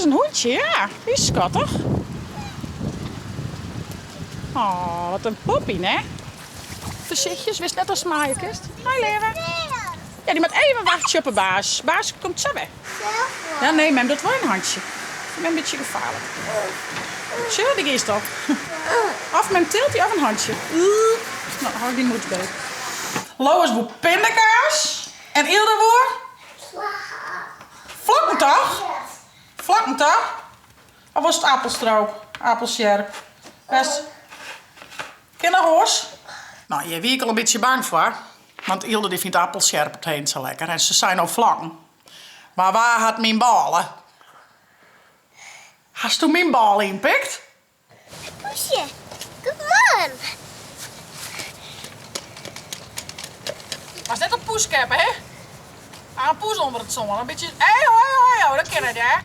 is in hûntsje, ja. Dy is skattich. Oh, wat in poppy, né? Foarsichtjes, witst net datst maaie kinst. Hoi, leave. Ja, dy moat even wachtsje op 'e baas. Baas komt sa wer. Ja, nee, mem docht wol in hantsje. Fyn mem in bytsje gefaarlik. Sjoch, dêr giest al. Of mem tilt dy of in hantsje. No, hâld ik dyn moed beet. Lois woe pindakaas en Ylda woe? Flokken toch? Flokken toch? Of was it apelstroop? Apelsjerp? Best. Kin noch oars? No, hjir wie ik al in bytsje bang foar. Want Ylda dy fynt apelsjerp op 't heden sa lekker en se sei no flokken. Mar wa hat myn bôle? Hasto myn bôle ynpikt? Poesje, goeiemoarn. Moatst net op poes skeppe, hè? Ah, in poes ûnder it sân, in bytsje. Hé, hoi, hoi, hoi, dat kin net, hè?